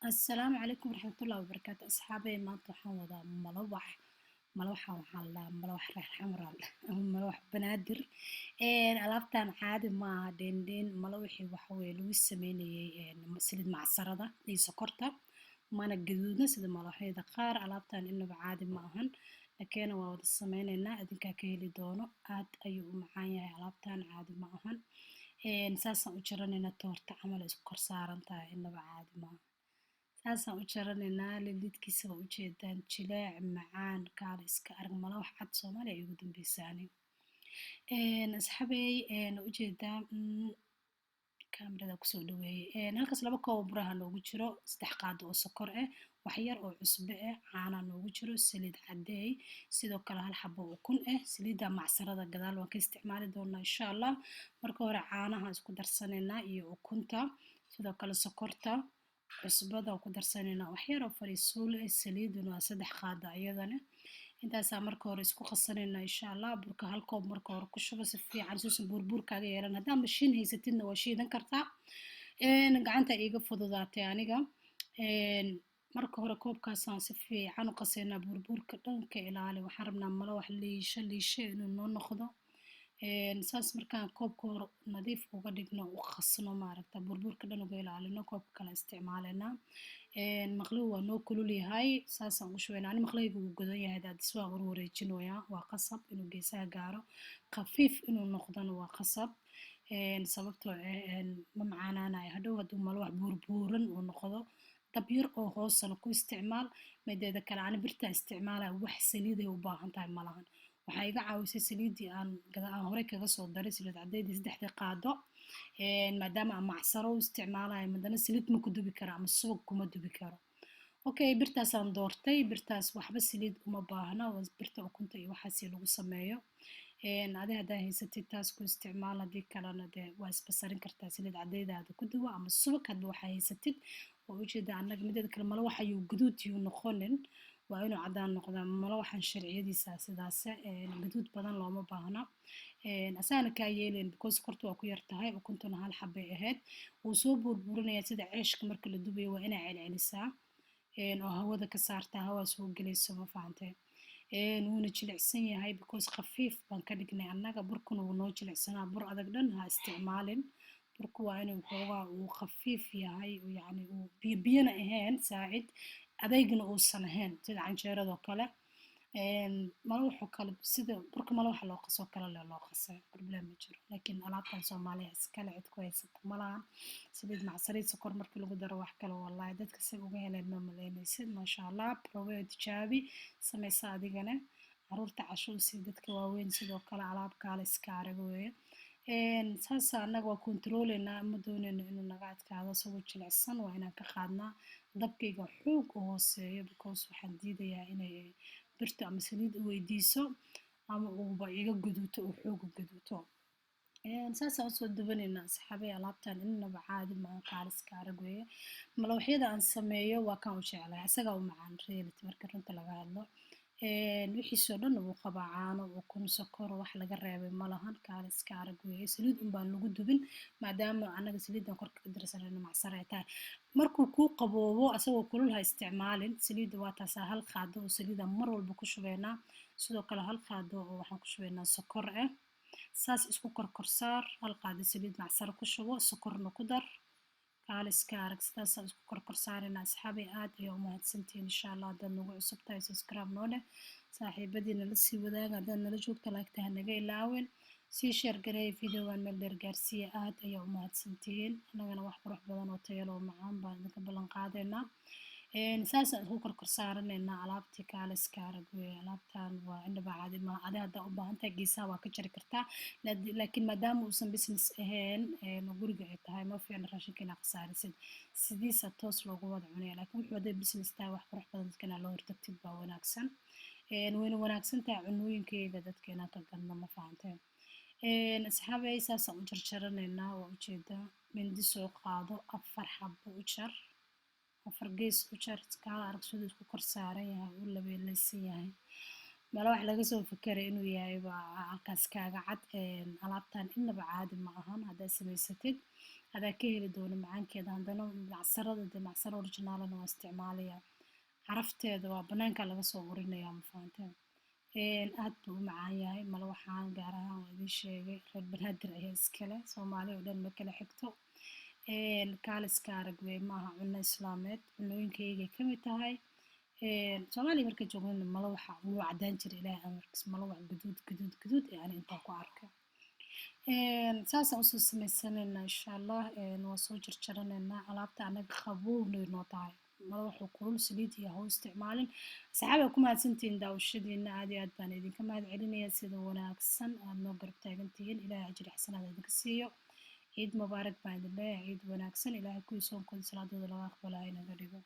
Assalaamu calaykum waraxmatullaahi wabarakaatu. Asxaabey, maanta waxaan wadaa malawax. Malawaxa waxaa la dhahaa malawax reer Xamraal ama malawax Banaadir. Alaabtan caadi maaha, dheendheen malawaxii waxa weye lagu sameynayay saliid macsarada iyo sokorta, mana gaduudna sida malawaxyada qaar. Alaabtan inaba caadi ma ahan, lakeena waa wada sameyneynaa, idinkaa ka heli doono. Aad ayuu u macaan yahay, alaabtan caadi ma ahan. Saasaan u jaranaynaa, toorta camal ay isku kor saaran tahay, inaba caadi maaha. Saasaan u jaranaynaa, lilidkiisa waa ujeedaan, jileec macaan, kaala iska arag. Malawax cad Soomaaliya ay ugu dambaysaani. Asxaabey, ujeedaa kaamirada kusoo dhaweeyey. Halkaas 2 koob buraha noogu jiro, 3 qaado oo sokor ah, wax yar oo cusbo ah, caana noogu jiro, saliid cadeey, sidoo kale hal xabo ukun ah. Saliidda macsarada gadaal waan ka isticmaali doonaa, insha Allah. Marka hore caanaha isku darsanaynaa iyo ukunta, sidoo kale sokorta, cusbada ku darsanaynaa, wax yar oo fariisuul ah, saliiduna waa 3 qaado iyadana. Intaasaa marka hore isku qasanaynaa, insha Allah. Burka hal koob marka hore ku shubo si fiican suusan buurbuur kaaga yeelan. Haddaa mashiin haysatidna waa shiidan kartaa, gacanta iiga fududaatay aniga. Marka hore koobkaasaan si fiican u qasaynaa, buurbuurka dhan ka ilaali. Waxaan rabnaa malawax liisho liisho inuu noo noqdo. Saas markaan koobka hore nadiif uga dhigno, u qasno, maaragta, buurbuurka dhan uga ilaalino, koobka kale isticmaalaynaa. Maqluhu waa noo kulul yahay, saasaan ugu shubaynaa. Ani maqlahayga wuu godan yahay, daadis waa warwareejinoyaa. Waa qasab inuu geesaha gaaro, khafiif inuu noqdona waa qasab, sababtoo ah ma macaanaanayo hadhow hadduu malawax buurbuuran uu noqdo. Dab yar oo hoosana ku isticmaal. Mideeda kale, ani birtaa isticmaalaya, wax saliiday u baahan tahay malahan. Waxaa iga caawisay saliiddii aan horey kaga soo daray, saliid cadeydii 3dii qaado, maadaama aan macsaro u isticmaalayo. Madana saliid ma ku dubi karo ama subag kuma dubi karo. Okay, birtaasaan doortay. Birtaas waxba saliid uma baahna, waa birta ukunta iyo waxaasi lagu sameeyo. Adi haddaa haysatid taas ku isticmaal, haddii kalena dee waa isbasarin kartaa, saliid cadeydaada ku duwa ama subag, hadba waxaa haysatid. Waa ujeeda annaga. Mideeda kale, malawax ayuu gaduud yuu noqonin, waa inuu caddaan noqdaa malawaxan. Sharciyadiisa sidaase, gaduud badan looma baahna. Asaana kaa yeelayn because korta waa ku yar tahay, ukuntuna hal xabay ahayd. Wuu soo burburinayaa sida ceeshka marka la dubayo. Waa inaa celcelisaa oo hawada ka saartaa, hawaa soo gelayso, ma fahantay? Wuuna jilicsan yahay because khafiif baan ka dhignay annaga. Burkuna wuu noo jilicsanaa. Bur adag dhan ha isticmaalin. Burku waa inuu xoogaa uu khafiif yahay, yacni uu biyo biyona ahayn saacid, adeygna uusan ahayn sida canjeeradoo kale. Malawaxoo kale, sida burka malawaxa loo qasoo kale le loo qasay, problem ma jiro. Laakiin alaabtan Soomaaliya iskale, cid ku haysata malahan. Saliid macsariid, sokor markii lagu daro, wax kale wallahi dadka say uga heleen ma malaynaysid. Maasha Allah, probe, tijaabi, sameysa adigana, caruurta casho u sii, dadka waaweyn sidoo kale. Alaab kaale iska arag weeye. Saasa annaga waa kontroleynaa, ma dooneyno inuu naga adkaado. Isagoo jilicsan waa inaan ka qaadnaa. Dabkayga xoog u hooseeyo because waxaan diidayaa inay birta ama saliid u weydiiso ama uuba iga guduuto, uu xoog u guduuto. Saasaan usoo dubanaynaa, asxaabay. Alaabtan inaba caadi maaha, kaaliska arag weeye. Malawaxyada aan sameeyo waa kan u jeclahay, isagaa u macaan reality marka runta laga hadlo. Wixiisoo dhan wuu qabaa: caano, ukun, sokor, wax laga reebay ma lahan. Kaaliska arag weeye. Saliid un baan lagu dubin maadaama annaga saliidan korka ka darsanayno macsaro ay tahay. Markuu kuu qaboobo, asagoo kulul ha isticmaalin. Saliidda waa taasaa, hal qaado oo saliida mar walba ku shubeynaa. Sidoo kale hal qaado oo waxaan ku shubeynaa sokor ah. Saas isku korkor saar, hal qaado saliid macsaro ku shubo, sokorna ku dar, kaaliska arag. Sidaasaan isku korkor saarayna. Asxaabay, aad ayaa u mahadsantihiin. Insha Allah, haddaad nagu cusub tahay, subscribe noo dheh, saaxiibadiina la sii wadaaga. Haddaad nala joogta, like-ta ha naga ilaawin, sii share gareeya videogan, meel dheer gaarsiiya. Aad ayaa u mahadsantihiin. Annagana wax qurux badan oo tayo leh oo macaan baan idinka ballan qaadaynaa. Saasaan isku korkor saaranaynaa alaabtii. Kaaliska arag weeye. Alaabtan waa indhaba caadi maaha. Adi haddaa u baahan tahay, geesaha waa ka jari kartaa, laakiin maadaama uusan business ahayn, guriga ay tahay, ma fiicna raashinka inaa khasaarisid. Sidiisa toos loogu wada cunaya. Laakiin wuxuu hadday business tahay, wax qurux badan dadka inaa loo hortagtid baa wanaagsan. Wayna wanaagsan tahay cunooyinkeyga dadka inaan ka gadno, ma fahanteen? Asxaabey, saasaan u jarjaranaynaa, waa ujeedaa. Mindi soo qaado, afar xabo u jar, afar gees u jar. Kaala arag siduu isku kor saaran yahay, uu labeeleysan yahay. Mala wax laga soo fekeray inuu yahay baa halkaas kaaga cad. Alaabtan inaba caadi ma ahan haddaad samaysatid. Adaa ka heli doono macaankeeda. Haddana macsarada dee macsaro originalana waa isticmaalaya. Carafteeda waa banaanka laga soo urinaya, ma fahanteen? Aad buu u macaan yahay malawaxaan. Gaar ahaan waa idiin sheegay, reer Banaadir ayaa iskale, Soomaali oo dhan ma kala xigto. Kaaliska arag wey, maaha cunno islaameed, cunooyinkaygay ka mid tahay. Soomaaliya markay joognana malawaxa wuu caddaan jiray. Ilaahay amarkiis, malawax guduud guduud guduud ee ani intaan ku arkay. Saasaan usoo sameysanaynaa insha Allah. Waa soo jarjaranaynaa alaabta. Anaga qabowna noo tahay malawaxu, kulul saliid iyo haw isticmaalin. Asxaabi, ku mahadsantihiin daawashadiina. Aad iyo aad baan idinka mahad celinaya sida wanaagsan aad noo garab taagantihiin. Ilaahay ajri xasanaad idinka siiyo. Ciid mubaarak baan idin leeyahay, ciid wanaagsan. Ilaahay kuwii soonkooda salaadooda laga aqbalaya inaga dhigo.